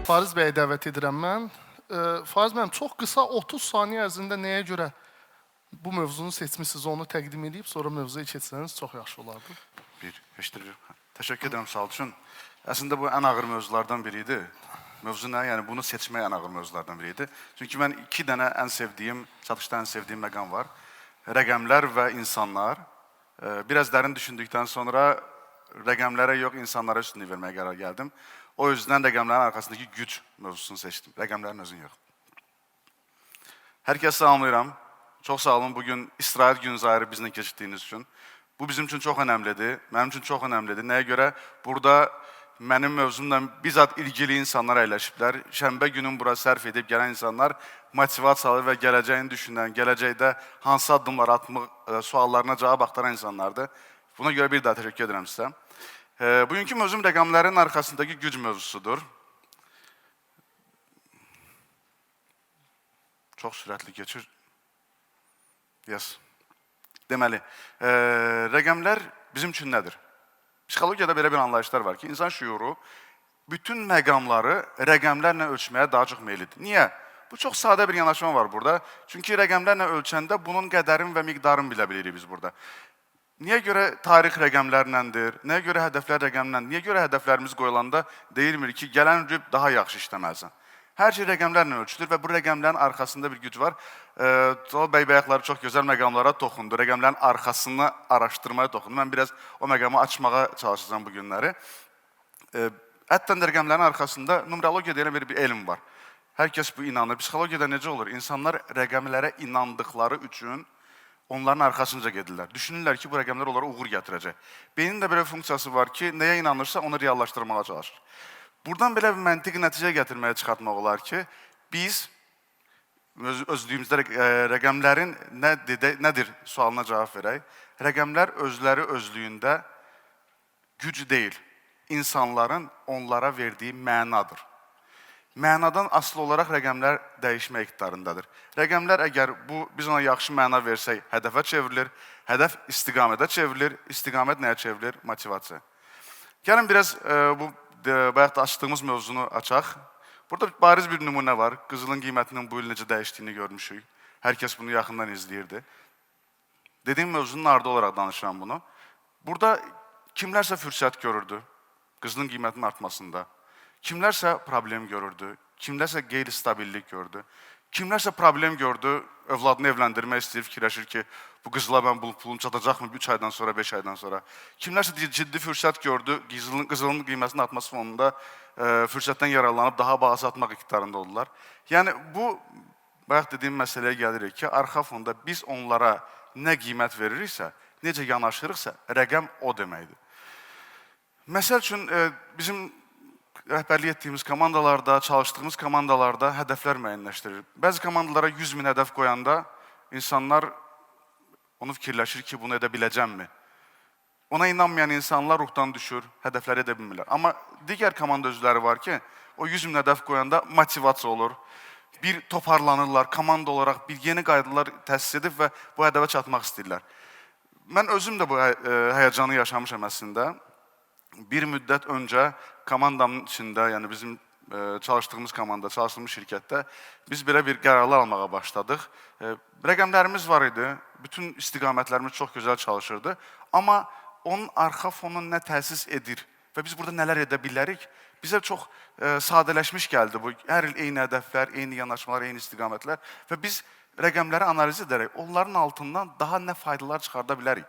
Fariz bəyi dəvət edirəm mən. Fariz müəllim, çox qısa 30 saniyə ərzində nəyə görə bu mövzunu seçmisiniz, onu təqdim edib, sonra mövzuya keçsəniz çox yaxşı olardı. Bir, eşidilir. Təşəkkür edirəm sual üçün. Əslində bu ən ağır mövzulardan biri idi. Mövzu nə? Yəni bunu seçmək ən ağır mövzulardan biri idi. Çünki mən iki dənə ən sevdiyim, satışda ən sevdiyim məqam var. Rəqəmlər və insanlar. Biraz dərin düşündükdən sonra rəqəmlərə yox, insanlara üstünlük verməyə qərar gəldim. O yüzdən rəqəmlərin arxasındakı güc mövzusunu seçdim. Rəqəmlərin özünü yox. Hər kəs salamlayıram. Çox sağ olun bugün istirahət gününüzü ayırıb bizimlə keçirdiyiniz üçün. Bu bizim üçün çox önəmlidir. Mənim üçün çox önəmlidir. Nəyə görə? Burada mənim mövzumla bizzat ilgili insanlar əyləşiblər. Şənbə günün bura sərf edib gələn insanlar motivasiyalı və gələcəyini düşünən, gələcəkdə hansı addımlar atmaq suallarına cavab axtaran insanlardır. Buna görə bir daha təşəkkür edirəm sizə. Bugünkü mövzum rəqəmlərin arxasındakı güc mövzusudur. Çox sürətli keçir. Yes. Deməli, rəqəmlər bizim üçün nədir? Psixologiyada belə bir anlayışlar var ki, insan şüuru bütün məqamları rəqəmlərlə ölçməyə daha çox meyillidir. Niyə? Bu çox sadə bir yanaşma var burada. Çünki rəqəmlərlə ölçəndə bunun qədərini və miqdarını bilə bilirik biz burada. Niyə görə tarix rəqəmlərləndir? Nəyə görə hədəflər rəqəmlərlə? Niyə görə hədəflərimiz qoyulanda deyilmir ki, gələn il daha yaxşı işləməlisən? Hər şey rəqəmlərlə ölçülür və bu rəqəmlərin arxasında bir güc var. Tuğal bəy bayaqları çox gözəl məqamlara toxundu. Rəqəmlərin arxasını araşdırmaya toxundu. Mən biraz o məqamı açmağa çalışacağam bu günləri. Hətta rəqəmlərin arxasında numerologiya deyilən bir elm var. Hər kəs bu inanır. Psixologiyada necə olur? İnsanlar rəqəmlərə inandıqları üçün onların arxasınca gedirlər. Düşünürlər ki, bu rəqəmlər onlara uğur gətirəcək. Beynin də belə funksiyası var ki, nəyə inanırsa onu reallaşdırmağa çalışır. Buradan belə bir məntiqi nəticə gətirməyə çıxartmaq olar ki, biz özlüyümüzdə rəqəmlərin nədir sualına cavab verək. Rəqəmlər özləri özlüyündə güc deyil, insanların onlara verdiyi mənadır. Mənadan asılı olaraq rəqəmlər dəyişmə iqtidarındadır. Rəqəmlər əgər biz ona yaxşı məna versək, hədəfə çevrilir, hədəf istiqamətə çevrilir, istiqamət nəyə çevrilir? Motivasiya. Gəlin biraz bu bayaq da açdığımız mövzunu açaq. Burada bariz bir nümunə var. Qızılın qiymətinin bu il necə dəyişdiyini görmüşük. Hər kəs bunu yaxından izləyirdi. Dediyim mövzunun ardı olaraq danışıram bunu. Burada kimlərsə fürsət görürdü qızılın qiymətinin artmasında. Kimlərsə problem görürdü, kimlərsə qeyri-stabillik gördü. Kimlərsə problem gördü, övladını evləndirmək istəyir, fikirləşir ki, bu qızıla mən bu pulum çatacaqmı 3 aydan sonra, 5 aydan sonra. Kimlərsə ciddi fürsət gördü, qızılın qiymətinin artması fonunda fürsətdən yararlanıb daha baha satmaq iqtidarında oldular. Yəni bu, bayaq dediyim məsələyə gəlirik ki, arxa fonda biz onlara nə qiymət veririksə, necə yanaşırıqsa, rəqəm o deməkdir. Məsəl üçün, bizim rəhbərlik etdiyimiz komandalarda, çalışdığımız komandalarda hədəflər müəyyənləşdirir. Bəzi komandalara 100 min hədəf qoyanda insanlar onu fikirləşir ki, bunu edə biləcəmmi? Ona inanmayan insanlar ruhdan düşür, hədəfləri edə bilmirlər. Amma digər komanda üzvləri var ki, o 100 min hədəf qoyanda motivasiya olur. Bir toparlanırlar, komanda olaraq bir yeni qaydalar təsis edib və bu hədəfə çatmaq istəyirlər. Mən özüm də bu həyəcanı yaşamışam əslində. Bir müddət öncə komandamın içində, yəni bizim çalışdığımız komanda, çalışdığımız şirkətdə biz belə bir qərarlar almağa başladıq. Rəqəmlərimiz var idi, bütün istiqamətlərimiz çox gözəl çalışırdı. Amma onun arxa fonu nə təsis edir və biz burada nələr edə bilərik? Bizə çox sadələşmiş gəldi bu. Hər il eyni hədəflər, eyni yanaşmalar, eyni istiqamətlər və biz rəqəmləri analiz edərək onların altından daha nə faydalar çıxarda bilərik?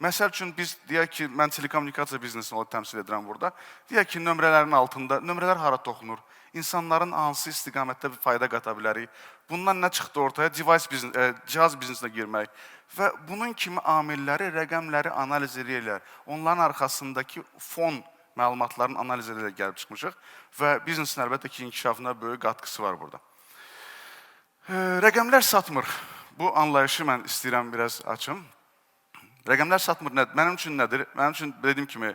Məsəl üçün, biz deyək ki, mən telekommunikasiya biznesini təmsil edirəm burada. Deyək ki, nömrələrin altında, nömrələr hara toxunur? İnsanların hansı istiqamətdə bir fayda qata bilərik? Bundan nə çıxdı ortaya? Device biznes, cihaz biznesinə girmək. Və bunun kimi amilləri, rəqəmləri analiz edirlər. Onların arxasındakı fon məlumatlarını analiz edərək gəlib çıxmışıq və biznesin əlbəttə ki, inkişafına böyük qatqısı var burada. Rəqəmlər satmır. Bu anlayışı mən istəyirəm biraz açım. Rəqəmlər satmır. Mənim üçün nədir? Mənim üçün dediyim kimi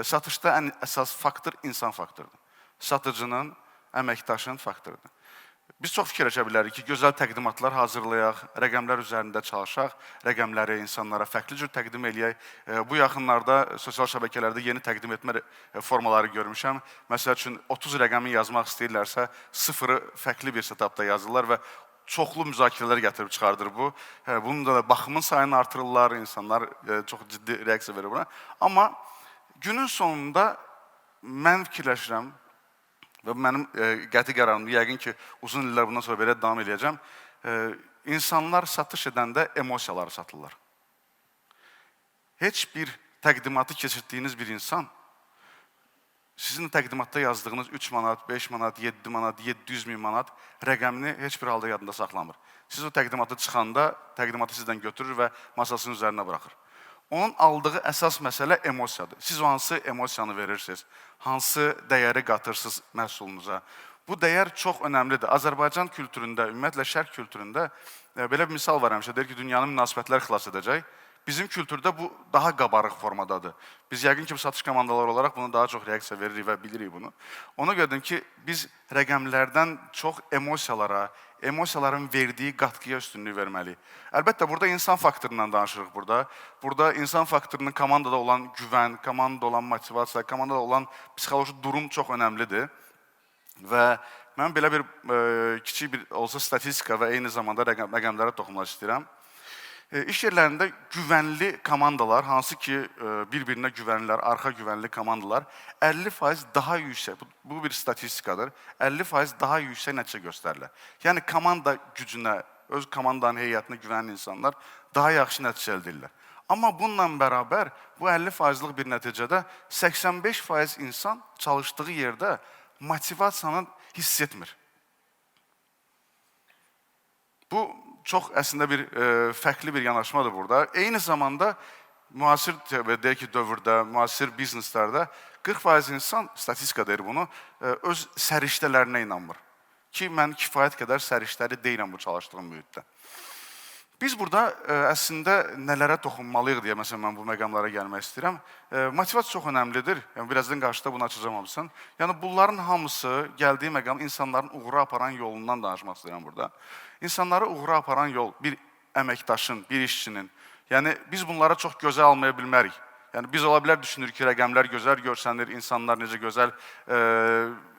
satışda ən əsas faktor insan faktorudur. Satıcının, əməkdaşın faktorudur. Biz çox fikirləşə bilərik ki, gözəl təqdimatlar hazırlayaq, rəqəmlər üzərində çalışaq, rəqəmləri insanlara fərqli cür təqdim eləyək. Bu yaxınlarda sosial şəbəkələrdə yeni təqdim etmə formaları görmüşəm. Məsəl üçün 30 rəqəmi yazmaq istəyirlərsə, 0-ı fərqli bir setapda yazırlar və çoxlu müzakirələr gətirib çıxardır bu. Bunun da baxımın sayını artırırlar, insanlar çox ciddi reaksiya verir buna. Amma günün sonunda mən fikirləşirəm və bu mənim qəti qərarımdır. Yəqin ki, uzun illər bundan sonra belə davam eləyəcəm. İnsanlar satış edəndə emosiyaları satırlar. Heç bir təqdimatı keçirdiyiniz bir insan sizin təqdimatda yazdığınız 3 manat, 5 manat, 7 manat, 700 min manat rəqəmini heç bir halda yadında saxlamır. Siz o təqdimatı çıxanda təqdimatı sizdən götürür və masasının üzərinə buraxır. Onun aldığı əsas məsələ emosiyadır. Siz o hansı emosiyanı verirsiniz, hansı dəyəri qatırsınız məhsulunuza. Bu dəyər çox önəmlidir. Azərbaycan kültüründə, ümumiyyətlə şərq kültüründə belə bir misal var həmişə. Deyir ki, dünyanın münasibətlər xilas edəcək. Bizim kültürdə bu daha qabarıq formadadır. Biz yəqin ki, satış komandaları olaraq buna daha çox reaksiya veririk və bilirik bunu. Ona görə deyim ki, biz rəqəmlərdən çox emosiyalara, emosiyaların verdiyi qatqıya üstünlük verməliyik. Əlbəttə, burada insan faktorundan danışırıq burada. Burada insan faktorunun komandada olan güvən, komandada olan motivasiya, komandada olan psixoloji durum çox önəmlidir. Və mən belə bir kiçik bir olsa statistika və eyni zamanda rəqəmlərə toxunmaq istəyirəm. İş yerlərində güvənli komandalar, hansı ki bir-birinə güvənirlər, arxa güvənli komandalar 50% daha yüksək, bu bir statistikadır, 50% daha yüksək nəticə göstərirlər. Yəni komanda gücünə, öz komandanın heyətinə güvənən insanlar daha yaxşı nəticə əldə edirlər. Amma bununla bərabər bu 50%lıq bir nəticədə 85% insan çalışdığı yerdə motivasiyanı hiss etmir. Bu çox əslində bir fərqli bir yanaşmadır burada. Eyni zamanda müasir deyək ki, dövrdə, müasir bizneslərdə 40% insan, statistika deyir bunu, öz səriştələrinə inanmır. Ki, mən kifayət qədər səriştəli deyiləm bu çalışdığım mühitdə. Biz burada əslində nələrə toxunmalıyıq deyə məsələn mən bu məqamlara gəlmək istəyirəm. Motivasiya çox önəmlidir. Yəni birazdan qarşıda bunu açacağam hamısını. Yəni bunların hamısı gəldiyi məqam insanların uğura aparan yolundan danışmaq istəyirəm burada. İnsanları uğura aparan yol bir əməkdaşın, bir işçinin. Yəni biz bunlara çox gözə almaya bilmərik. Yəni biz ola bilər düşünürük ki, rəqəmlər gözəl görsənir, insanlar necə gözəl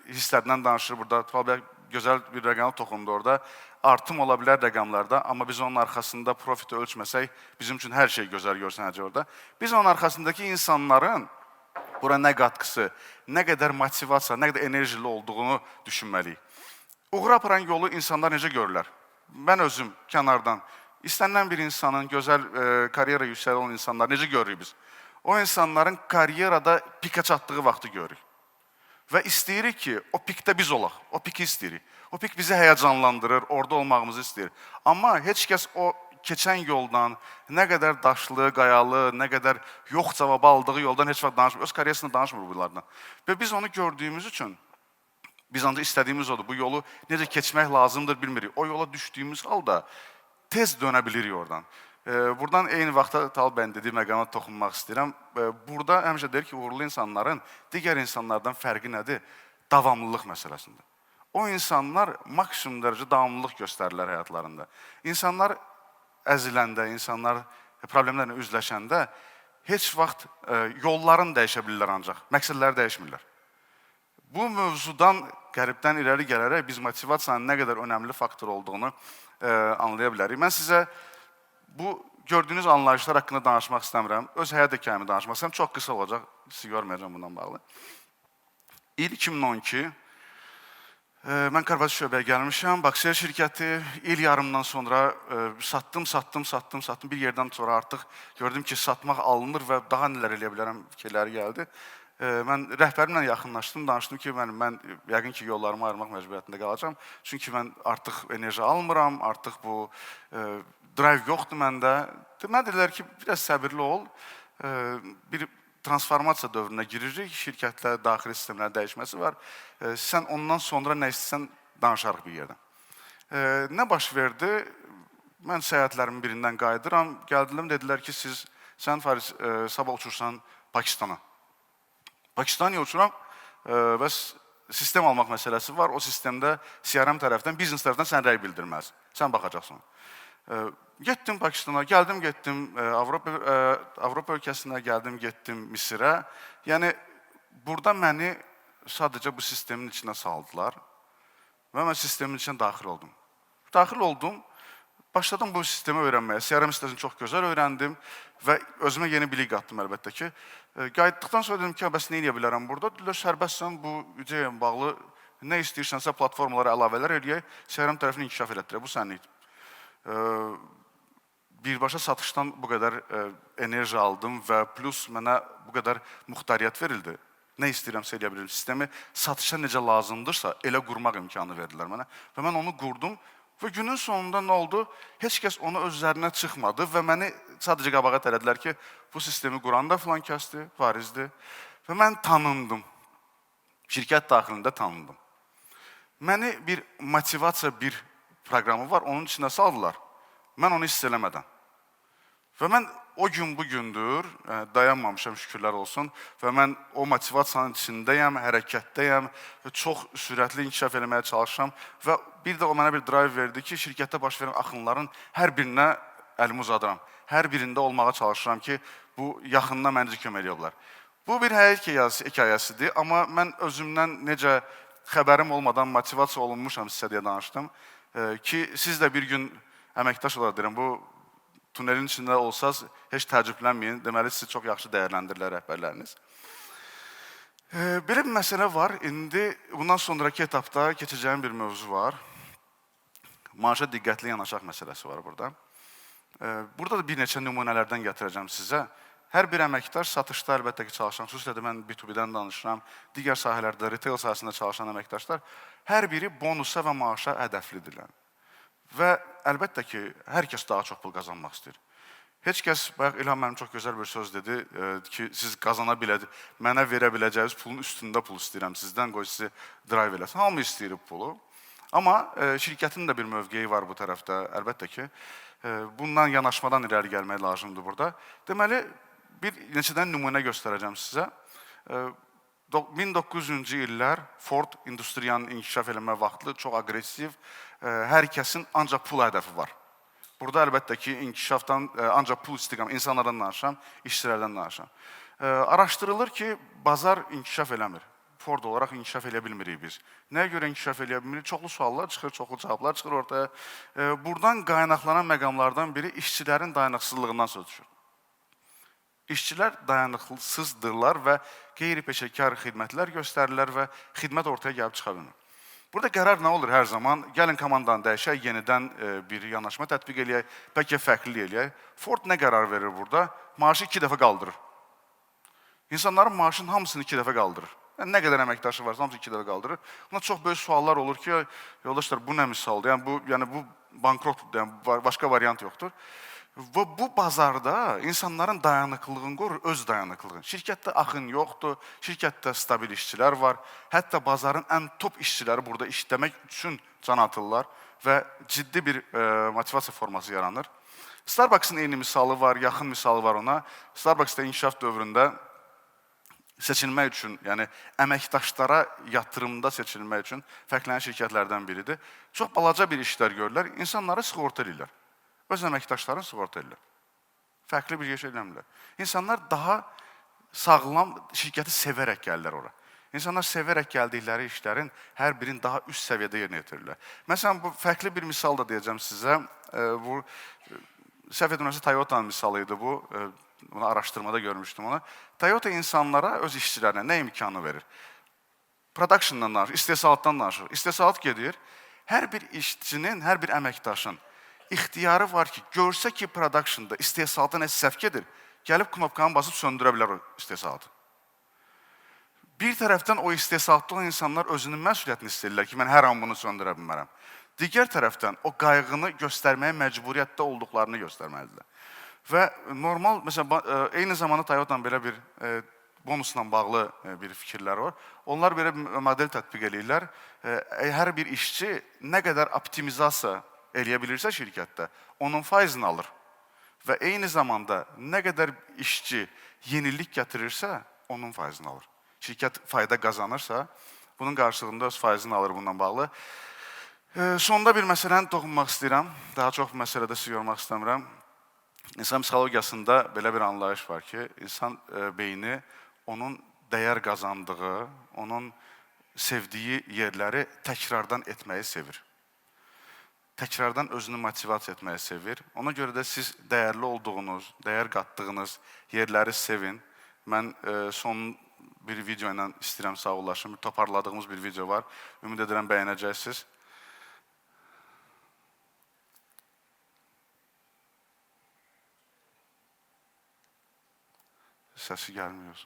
hisslərdən danışır burada. Tutal bəy gözəl bir rəqəmə toxundu orada. Artım ola bilər rəqəmlərdə, amma biz onun arxasında profiti ölçməsək, bizim üçün hər şey gözəl görsənəcək orada. Biz onun arxasındakı insanların bura nə qatqısı, nə qədər motivasiya, nə qədər enerjili olduğunu düşünməliyik. Uğura aparan yolu insanlar necə görürlər? Mən özüm kənardan istənilən bir insanın gözəl karyera yüksəli olan insanlar necə görürük biz? O insanların karyerada pikə çatdığı vaxtı görürük. Və istəyirik ki, o pikdə biz olaq, o piki istəyirik. O pik bizi həyəcanlandırır, orada olmağımızı istəyir. Amma heç kəs o keçən yoldan, nə qədər daşlı, qayalı, nə qədər yox cavabı aldığı yoldan heç vaxt danışmır. Öz karyerasında danışmır bunlardan. Və biz onu gördüyümüz üçün, biz ancaq istədiyimiz odur. Bu yolu necə keçmək lazımdır bilmirik. O yola düşdüyümüz halda tez dönə bilirik oradan. Buradan eyni vaxtda Talib bəyin dediyi məqama toxunmaq istəyirəm. Burada həmişə deyir ki, uğurlu insanların digər insanlardan fərqi nədir? Davamlılıq məsələsində. O insanlar maksimum dərəcə davamlılıq göstərirlər həyatlarında. İnsanlar əziləndə, insanlar problemlərlə üzləşəndə heç vaxt yollarını dəyişə bilirlər ancaq, məqsədləri dəyişmirlər. Bu mövzudan qəribdən irəli gələrək biz motivasiyanın nə qədər önəmli faktor olduğunu anlaya bilərik. Mən sizə bu gördüyünüz anlayışlar haqqında danışmaq istəmirəm. Öz həyat hekayəmi danışmaq istəyirəm. Çox qısa olacaq, sizi görməyəcəm bundan bağlı. İl 2012, mən korporativ şöbəyə gəlmişəm. Bakser şirkəti il yarımdan sonra satdım, satdım, satdım, satdım. Bir yerdən sonra artıq gördüm ki, satmaq alınır və daha nələr eləyə bilərəm fikirləri gəldi. Mən rəhbərimlə yaxınlaşdım, danışdım ki, mən yəqin ki, yollarımı ayırmaq məcburiyyətində qalacağam. Çünki mən artıq enerji almıram, artıq bu drive yoxdur məndə. Mənə dedilər ki, biraz səbirli ol, bir transformasiya dövrünə giririk, şirkətlə daxili sistemlərin dəyişməsi var. Sən ondan sonra nə istəsən danışarıq bir yerdən. Nə baş verdi? Mən səyahətlərimin birindən qayıdıram. Gəldilər, dedilər ki, sən Fariz, sabah uçursan Pakistana. Pakistana niyə uçuram? Bəs Sistem almaq məsələsi var. O sistemdə CRM tərəfdən, biznes tərəfdən sən rəy bildirməlisən. Sən baxacaqsan. Getdim Pakistana, gəldim, getdim Avropa ölkəsinə, gəldim, getdim Misirə. Yəni burada məni sadəcə bu sistemin içinə saldılar və mən sistemin içinə daxil oldum. Daxil oldum, başladım bu sistemi öyrənməyə. CRM sistemini çox gözəl öyrəndim və özümə yeni bilik qatdım əlbəttə ki. Qayıtdıqdan sonra dedim ki, bəs nə edə bilərəm burada? Dedilər, sərbəstsən, bu ideya ilə bağlı nə istəyirsənsə platformalara əlavələr eləyək, CRM tərəfini inkişaf elətdirək. Bu sənlikdir. Birbaşa satışdan bu qədər enerji aldım və plus mənə bu qədər muxtariyyət verildi. Nə istəyirəmsə eləyə bilirəm. Sistemi satışa necə lazımdırsa, elə qurmaq imkanı verdilər mənə. Və mən onu qurdum və günün sonunda nə oldu? Heç kəs onu öz üzərinə çıxmadı və məni sadəcə qabağa tələdilər ki, bu sistemi quran da filan kəsdir, Farizdir. Və mən tanındım. Şirkət daxilində tanındım. Məni bir motivasiya bir proqramı var, onun içinə saldılar. Mən onu hiss eləmədən. Və mən o gün bugündür dayanmamışam, şükürlər olsun, və mən o motivasiyanın içindəyəm, hərəkətdəyəm və çox sürətli inkişaf eləməyə çalışıram və bir də o mənə bir drive verdi ki, şirkətdə baş verən axınların hər birinə əlimi uzadıram. Hər birində olmağa çalışıram ki, bu yaxından mənə necə kömək eləyə bilər. Bu bir həyat hekayəsidir, amma mən özümdən necə xəbərim olmadan motivasiya olunmuşam sizə deyə danışdım ki, siz də bir gün əməkdaş olaraq deyirəm, bu tunelin içində olsaz heç təəccüblənməyin. Deməli, sizi çox yaxşı dəyərləndirirlər rəhbərləriniz. Belə bir məsələ var. İndi bundan sonraki etapda keçəcəyim bir mövzu var. Maaşa diqqətli yanaşaq məsələsi var burada. Burada da bir neçə nümunələrdən gətirəcəm sizə. Hər bir əməkdaş satışda əlbəttə ki çalışan, xüsusilə də mən B2B-dən danışıram, digər sahələrdə, retail sahəsində çalışan əməkdaşlar hər biri bonusa və maaşa hədəflidirlər. Və əlbəttə ki, hər kəs daha çox pul qazanmaq istəyir. Heç kəs, bayaq İlham müəllim çox gözəl bir söz dedi ki, siz qazana biləcək, mənə verə biləcəyiniz pulun üstündə pul istəyirəm sizdən, qoy sizi drive eləsin. Hamı istəyir pulu. Amma şirkətin də bir mövqeyi var bu tərəfdə, əlbəttə ki. Bundan yanaşmadan irəli gəlmək lazımdır burada. Deməli, bir neçədən nümunə göstərəcəm sizə. 1900-cü illər Ford industriyanın inkişaf eləmə vaxtı çox aqressiv, hər kəsin ancaq pul hədəfi var. Burada əlbəttə ki, inkişafdan ancaq pul istiqam, insanlardan danışıram, işçilərdən danışıram. Araşdırılır ki, bazar inkişaf eləmir. Ford olaraq inkişaf eləyə bilmirik biz. Nəyə görə inkişaf eləyə bilmirik? Çoxlu suallar çıxır, çoxlu cavablar çıxır ortaya. Buradan qaynaqlanan məqamlardan biri işçilərin dayanıqsızlığından söz düşür. İşçilər dayanıqsızdırlar və qeyri-peşəkar xidmətlər göstərirlər və xidmət ortaya gəlib çıxa bilmir. Burada qərar nə olur hər zaman? Gəlin komandanı dəyişək, yenidən bir yanaşma tətbiq eləyək, bəlkə fərqli eləyək. Ford nə qərar verir burada? Maaşı 2 dəfə qaldırır. İnsanların maaşının hamısını 2 dəfə qaldırır. Yəni, nə qədər əməkdaşı varsa, hamısını 2 dəfə qaldırır. Buna çox böyük suallar olur ki, yoldaşlar, bu nə misaldır? Yəni bu bankrotdur, yəni başqa variant yoxdur. Və bu bazarda insanların dayanıqlığını qorur, öz dayanıqlığını. Şirkətdə axın yoxdur, şirkətdə stabil işçilər var. Hətta bazarın ən top işçiləri burada işləmək üçün can atırlar və ciddi bir motivasiya forması yaranır. Starbucks-ın eyni misalı var, yaxın misalı var ona. Starbucks-da inkişaf dövründə seçilmək üçün, yəni əməkdaşlara yatırımda seçilmək üçün fərqlənən şirkətlərdən biridir. Çox balaca bir işlər görürlər, insanları sığorta eləyirlər. Öz əməkdaşlarını sığorta edirlər. Fərqli bir şey eləmirlər. İnsanlar daha sağlam şirkəti sevərək gəlirlər ora. İnsanlar sevərək gəldikləri işlərin hər birini daha üst səviyyədə yerinə yetirirlər. Məsələn, bu fərqli bir misal da deyəcəm sizə. Bu səhv etmirəmsə Toyota-nın misalı idi bu. Bunu araşdırmada görmüşdüm onu. Toyota insanlara, öz işçilərinə nə imkanı verir? Production'dan danışır, istehsalatdan danışır. İstehsalat gedir. Hər bir işçinin, hər bir əməkdaşın ixtiyarı var ki, görsə ki, production'da, istehsalatda nə səhv gedir, gəlib knopkanı basıb söndürə bilər o istehsalatı. Bir tərəfdən o istehsalatda olan insanlar özünün məsuliyyətini hiss edirlər ki, mən hər an bunu söndürə bilmərəm. Digər tərəfdən o qayğını göstərməyə məcburiyyətdə olduqlarını göstərməlidirlər. Və normal, məsələn, eyni zamanda Toyota-nın belə bir bonusla bağlı bir fikirləri var. Onlar belə bir model tətbiq eləyirlər. Hər bir işçi nə qədər optimizasiya eləyə bilirsə şirkətdə, onun faizini alır. Və eyni zamanda nə qədər işçi yenilik gətirirsə, onun faizini alır. Şirkət fayda qazanırsa, Bunun qarşılığında öz faizini alır bununla bağlı. Sonda bir məsələni toxunmaq istəyirəm. Daha çox bu məsələdə sizi yormaq istəmirəm. İnsan psixologiyasında belə bir anlayış var ki, insan beyni onun dəyər qazandığı, onun sevdiyi yerləri təkrardan etməyi sevir. Təkrardan özünü motivasiya etməyi sevir. Ona görə də siz dəyərli olduğunuz, dəyər qatdığınız yerləri sevin. Mən son bir video ilə istəyirəm sağollaşım. Toparladığımız bir video var. Ümid edirəm bəyənəcəksiniz. Səsi gəlmir.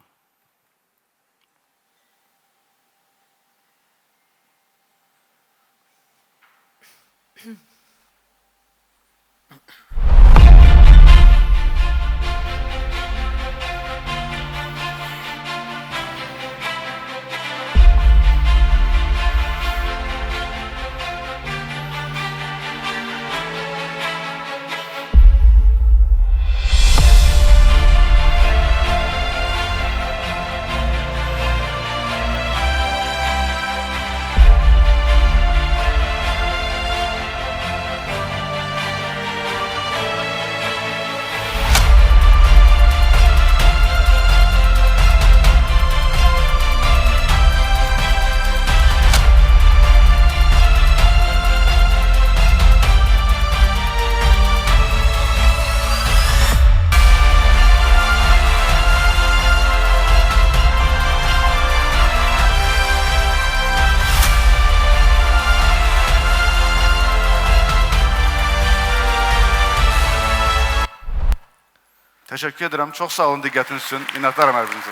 Təşəkkür edirəm. Çox sağ olun diqqətiniz üçün. Minnətdaram hər birinizə.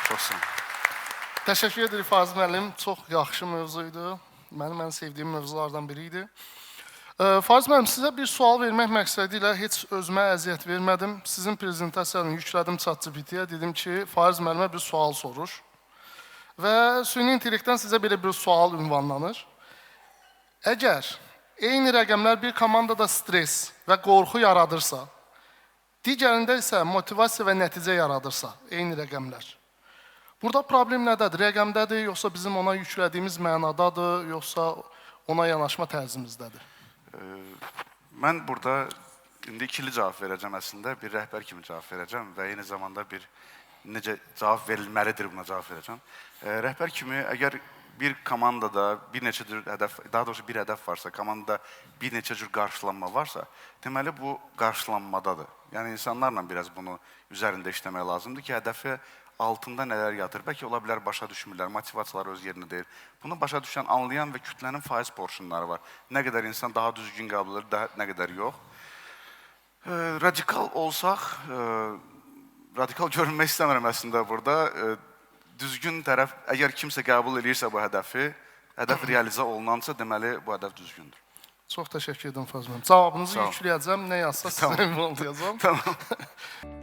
Çox sağ olun. Təşəkkür edirik Faiz müəllim. Çox yaxşı mövzu idi. Mənim ən sevdiyim mövzulardan biri idi. Faiz müəllim, sizə bir sual vermək məqsədi ilə heç özümə əziyyət vermədim. Sizin prezentasiyanı yüklədim ChatGPT-yə. Dedim ki, Faiz müəllimə bir sual soruş. Və süni intellektdən sizə belə bir sual ünvanlanır. Əgər eyni rəqəmlər bir komandada stres və qorxu yaradırsa, digərində isə motivasiya və nəticə yaradırsa, eyni rəqəmlər. Burada problem nədədir? Rəqəmdədir, yoxsa bizim ona yüklədiyimiz mənadadır, yoxsa ona yanaşma tərzimizdədir? Mən burada indi ikili cavab verəcəm əslində. Bir rəhbər kimi cavab verəcəm və eyni zamanda bir necə cavab verilməlidir buna cavab verəcəm. Rəhbər kimi əgər bir komandada bir neçə cür hədəf, daha doğrusu bir hədəf varsa, komandada bir neçə cür qarşılanma varsa, deməli bu qarşılanmadadır. Yəni insanlarla biraz bunu üzərində işləmək lazımdır ki, hədəfi altında nələr yatır. Bəlkə ola bilər başa düşmürlər, motivasiyaları öz yerində deyil. Bunu başa düşən, anlayan və kütlənin faiz porşunları var. Nə qədər insan daha düzgün qəbul edir, daha nə qədər yox. Radikal olsaq, radikal görünmək istəmirəm əslində burada. Düzgün tərəf, əgər kimsə qəbul eləyirsə bu hədəfi, hədəf realizə olunansa, deməli bu hədəf düzgündür. Çox təşəkkür edirəm Faiz müəllim. Cavabınızı yükləyəcəm, nə yazsa sizə ünvanlayacağam. Tamam.